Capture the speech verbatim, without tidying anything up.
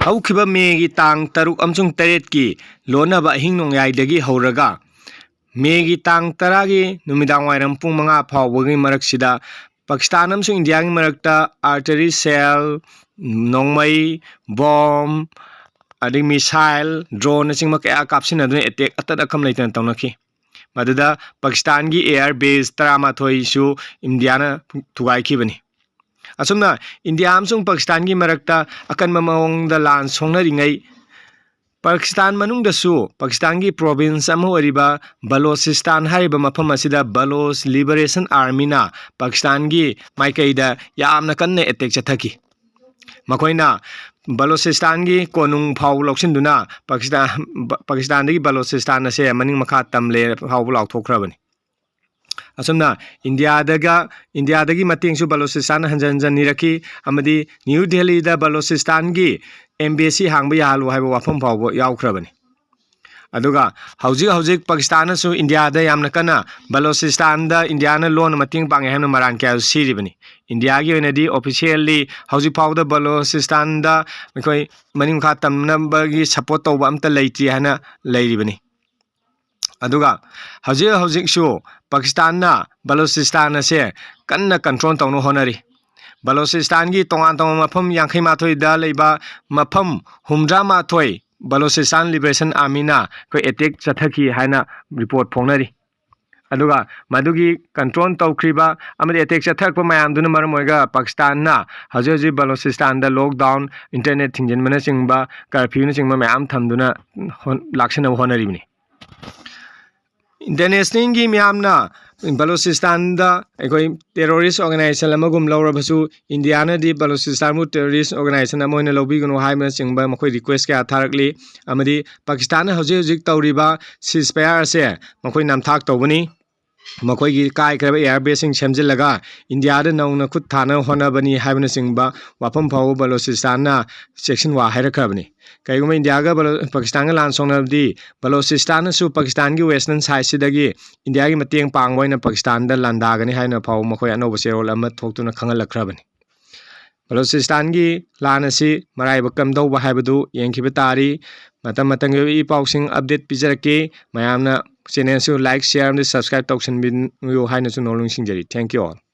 ꯍꯧꯈꯤꯕ ꯃꯦꯒꯤ ꯇꯥꯡ ꯇꯔꯨꯛ ꯑꯃꯁꯨꯡ ꯇꯔꯦꯠꯀꯤ ꯂꯣꯟꯅꯕ ꯑꯍꯤꯡ ꯅꯣꯡꯌꯥꯏꯗꯒꯤ ꯍꯧꯔꯒ ꯃꯦꯒꯤ ꯇꯥꯡ ꯇꯔꯥꯒꯤ ꯅꯨꯃꯤꯗꯥꯡ ꯋꯥꯏꯔꯝ ꯄꯨꯡ ꯃꯉꯥ ꯐꯥꯎꯕꯒꯤ ꯃꯔꯛꯁꯤꯗ ꯄꯥꯀꯤꯁꯇꯥꯟ ꯑꯃꯁꯨꯡ ꯏꯟꯗꯤꯌꯥꯒꯤ ꯃꯔꯛꯇ artillery shell, ꯅꯣꯡꯃꯩ, ꯕꯣꯝ, ꯑꯗꯒꯤ missile, drone ꯅꯆꯤꯡꯕ ꯀꯌꯥ ꯀꯥꯞꯁꯤꯟꯅꯗꯨꯅ attack ꯑꯇꯠ ꯑꯀꯝ ꯂꯩꯇꯅ ꯇꯧꯅꯈꯤ꯫ ꯃꯗꯨꯗ ꯄꯥꯀꯤꯁꯇꯥꯟꯒꯤ air base ꯇꯔꯥꯃꯥꯊꯣꯏꯁꯨ ꯏꯟꯗꯤꯌꯥꯅ ꯊꯨꯒꯥꯏꯈꯤꯕꯅꯤ꯫ ꯑꯁꯨꯝꯅ ꯏꯟꯗꯤꯌꯥ ꯑꯃꯁꯨꯡ ꯄꯥꯀꯤꯁꯇꯥꯟꯒꯤ ꯃꯔꯛꯇ ꯑꯀꯟꯕ ꯃꯑꯣꯡꯗ ꯂꯥꯟ ꯁꯣꯛꯅꯔꯤꯉꯩ, ꯄꯥꯀꯤꯁꯇꯥꯟ ꯃꯅꯨꯡꯗꯁꯨ ꯄꯥꯀꯤꯁꯇꯥꯟꯒꯤ province ꯑꯃ ꯑꯣꯏꯔꯤꯕ ꯕꯂꯣꯆꯤꯁꯇꯥꯟ ꯍꯥꯏꯔꯤꯕ ꯃꯐꯝ ꯑꯁꯤꯗ Baloch Liberation Armyꯅ ꯄꯥꯀꯤꯁꯇꯥꯟꯒꯤ ꯃꯥꯏꯀꯩꯗ ꯌꯥꯝꯅ ꯀꯟꯅ attack ꯆꯠꯊꯈꯤ꯫ ꯃꯈꯣꯏꯅ ꯕꯂꯣꯆꯤꯁꯇꯥꯟꯒꯤ ꯀꯣꯅꯨꯡ ꯐꯥꯎ ꯂꯧꯁꯤꯟꯗꯨꯅ ꯄꯥꯀꯤꯁꯇꯥꯟ, ꯄꯥꯀꯤꯁꯇꯥꯟꯗꯒꯤ ꯕꯂꯣꯆꯤꯁꯇꯥꯟ ꯑꯁꯦ ꯃꯅꯤꯡ ꯃꯈꯥ ꯇꯝꯂꯦ ꯐꯥꯎꯕ ꯂꯥꯎꯊꯣꯛꯈ꯭ꯔꯕꯅꯤ꯫ ꯑꯁꯨꯝꯅ ꯏꯟꯗꯤꯌꯥꯗꯒ, ꯏꯟꯗꯤꯌꯥꯗꯒꯤ ꯃꯇꯦꯡꯁꯨ ꯕꯂꯣꯆꯤꯁꯇꯥꯟꯅ ꯍꯟꯖꯟ ꯍꯟꯖꯟ ꯅꯤꯔꯛꯈꯤ, ꯑꯃꯗꯤ ꯅ꯭ꯌꯨ ꯗꯦꯜꯂꯤꯗ ꯕꯂꯣꯆꯤꯁꯇꯥꯟꯒꯤ embassy ꯍꯥꯡꯕ ꯌꯥꯍꯜꯂꯨ ꯍꯥꯏꯕ ꯋꯥꯐꯝ ꯐꯥꯎꯕ ꯌꯥꯎꯈ꯭ꯔꯕꯅꯤ꯫ ꯑꯗꯨꯒ ꯍꯧꯖꯤꯛ ꯍꯧꯖꯤꯛ ꯄꯥꯀꯤꯁꯇꯥꯟꯅꯁꯨ ꯏꯟꯗꯤꯌꯥꯗ ꯌꯥꯝꯅ ꯀꯟꯅ ꯕꯂꯣꯆꯤꯁꯇꯥꯟꯗ ꯏꯟꯗꯤꯌꯥꯅ ꯂꯣꯟꯅ ꯃꯇꯦꯡ ꯄꯥꯡꯉꯦ ꯍꯥꯏꯅ ꯃꯔꯥꯟ ꯀꯌꯥꯁꯨ ꯁꯤꯔꯤꯕꯅꯤ꯫ ꯏꯟꯗꯤꯌꯥꯒꯤ ꯑꯣꯏꯅꯗꯤ officially ꯍꯧꯖꯤꯛ ꯐꯥꯎꯕꯗ ꯕꯂꯣꯆꯤꯁꯇꯥꯟꯗ ꯑꯩꯈꯣꯏ ꯃꯅꯤꯡ ꯃꯈꯥ ꯇꯝꯅꯕꯒꯤ support ꯇꯧꯕ ꯑꯝꯇ ꯂꯩꯇꯦ ꯍꯥꯏꯅ ꯂꯩꯔꯤꯕꯅꯤ꯫ ꯑꯗꯨꯒ ꯍꯧꯖꯤꯛ ꯍꯧꯖꯤꯛꯁꯨ ꯄꯥꯀꯤꯁꯇꯥꯟꯅ ꯕꯂꯣꯆꯤꯁꯇꯥꯟ ꯑꯁꯦ ꯀꯟꯅ control ꯇꯧꯅꯕ ꯍꯣꯠꯅꯔꯤ꯫ ꯕꯂꯣꯆꯤꯁꯇꯥꯟꯒꯤ ꯇꯣꯉꯥꯟ ꯇꯣꯉꯥꯟꯕ ꯃꯐꯝ ꯌꯥꯡꯈꯩ ꯃꯥꯊꯣꯏꯗ ꯂꯩꯕ ꯃꯐꯝ ꯍꯨꯝꯗ꯭ꯔꯥ ꯃꯥꯊꯣꯏ Baloch Liberation Armyꯅ ꯑꯩꯈꯣꯏ attack ꯆꯠꯊꯈꯤ ꯍꯥꯏꯅ report ꯐꯣꯡꯅꯔꯤ꯫ ꯑꯗꯨꯒ ꯃꯗꯨꯒꯤ control ꯇꯧꯈ꯭ꯔꯤꯕ ꯑꯃꯗꯤ attack ꯆꯠꯊꯔꯛꯄ ꯃꯌꯥꯝꯗꯨꯅ ꯃꯔꯝ ꯑꯣꯏꯔꯒ ꯄꯥꯀꯤꯁꯇꯥꯟꯅ ꯍꯧꯖꯤꯛ ꯍꯧꯖꯤꯛ ꯕꯂꯣꯆꯤꯁꯇꯥꯟꯗ lockdown, internet ꯊꯤꯡꯖꯤꯟꯕꯅꯆꯤꯡꯕ, curfewꯅꯆꯤꯡꯕ ꯃꯌꯥꯝ ꯊꯝꯗꯨꯅ ꯍꯣꯠ-, ꯂꯥꯛꯁꯤꯟꯅꯕ ꯍꯣꯠꯅꯔꯤꯕꯅꯤ꯫ Internationalꯒꯤ ꯃꯤꯌꯥꯝꯅ ꯕꯂꯣꯆꯤꯁꯇꯥꯟꯗ ꯑꯩꯈꯣꯏ terrorist organization ꯑꯃꯒꯨꯝ ꯂꯧꯔꯕꯁꯨ, ꯏꯟꯗꯤꯌꯥꯅꯗꯤ ꯕꯂꯣꯆꯤꯁꯇꯥꯟꯕꯨ terrorist organization ꯑꯃ ꯑꯣꯏꯅ ꯂꯧꯕꯤꯒꯅꯨ ꯍꯥꯏꯕꯅꯆꯤꯡꯕ ꯃꯈꯣꯏ request ꯀꯌꯥ ꯊꯥꯔꯛꯂꯤ꯫ ꯑꯃꯗꯤ ꯄꯥꯀꯤꯁꯇꯥꯟꯅ ꯍꯧꯖꯤꯛ ꯍꯧꯖꯤꯛ ꯇꯧꯔꯤꯕ ceasefire ꯑꯁꯦ ꯃꯈꯣꯏ ꯅꯝꯊꯥꯛ ꯇꯧꯕꯅꯤ꯫ ꯃꯈꯣꯏꯒꯤ ꯀꯥꯏꯈ꯭ꯔꯕ air baseꯁꯤꯡ ꯁꯦꯝꯖꯤꯜꯂꯒ ꯏꯟꯗꯤꯌꯥꯗ ꯅꯧꯅ ꯈꯨꯠ ꯊꯥꯅꯕ ꯍꯣꯠꯅꯕꯅꯤ ꯍꯥꯏꯕꯅꯆꯤꯡꯕ ꯋꯥꯐꯝ ꯐꯥꯎꯕ ꯕꯂꯣꯆꯤꯁꯇꯥꯟꯅ ꯆꯦꯛꯁꯤꯟ ꯋꯥ ꯍꯥꯏꯔꯛꯈ꯭ꯔꯕꯅꯤ꯫ ꯀꯔꯤꯒꯨꯝꯕ ꯏꯟꯗꯤꯌꯥꯒ ꯕꯂꯣ-, ꯄꯥꯀꯤꯁꯇꯥꯟꯒ ꯂꯥꯟ ꯁꯣꯛꯅꯔꯕꯗꯤ ꯕꯂꯣꯆꯤꯁꯇꯥꯟꯅꯁꯨ ꯄꯥꯀꯤꯁꯇꯥꯟꯒꯤ western sideꯁꯤꯗꯒꯤ ꯏꯟꯗꯤꯌꯥꯒꯤ ꯃꯇꯦꯡ ꯄꯥꯡꯕ ꯑꯣꯏꯅ ꯄꯥꯀꯤꯁꯇꯥꯟꯗ ꯂꯥꯟꯗꯥꯒꯅꯤ ꯍꯥꯏꯅ ꯐꯥꯎꯕ ꯃꯈꯣꯏ ꯑꯅꯧꯕ ꯆꯦꯔꯣꯜ ꯑꯃ ꯊꯣꯛꯇꯨꯅ ꯈꯪꯍꯜꯂꯛꯈ꯭ꯔꯕꯅꯤ꯫ ꯕꯂꯨꯆꯤꯁꯇꯥꯟꯒꯤ ꯂꯥꯟ ꯑꯁꯤ ꯃꯔꯥꯏꯕꯛ ꯀꯝꯗꯧꯕ ꯍꯥꯏꯕꯗꯨ ꯌꯦꯡꯈꯤꯕ ꯇꯥꯔꯤ꯫ ꯃꯇꯝ ꯃꯇꯝꯒꯤ ꯑꯣꯏꯕ ꯏ ꯄꯥꯎꯁꯤꯡ update ꯄꯤꯖꯔꯛꯀꯦ꯫ ꯃꯌꯥꯝꯅ channelꯁꯨ like, share ꯑꯃꯗꯤ subscribe ꯇꯧꯁꯤꯟꯕꯤꯌꯨ ꯍꯥꯏꯅꯁꯨ ꯅꯣꯜꯂꯨ ꯅꯤꯡꯁꯤꯡꯖꯔꯤ꯫ Thank you all.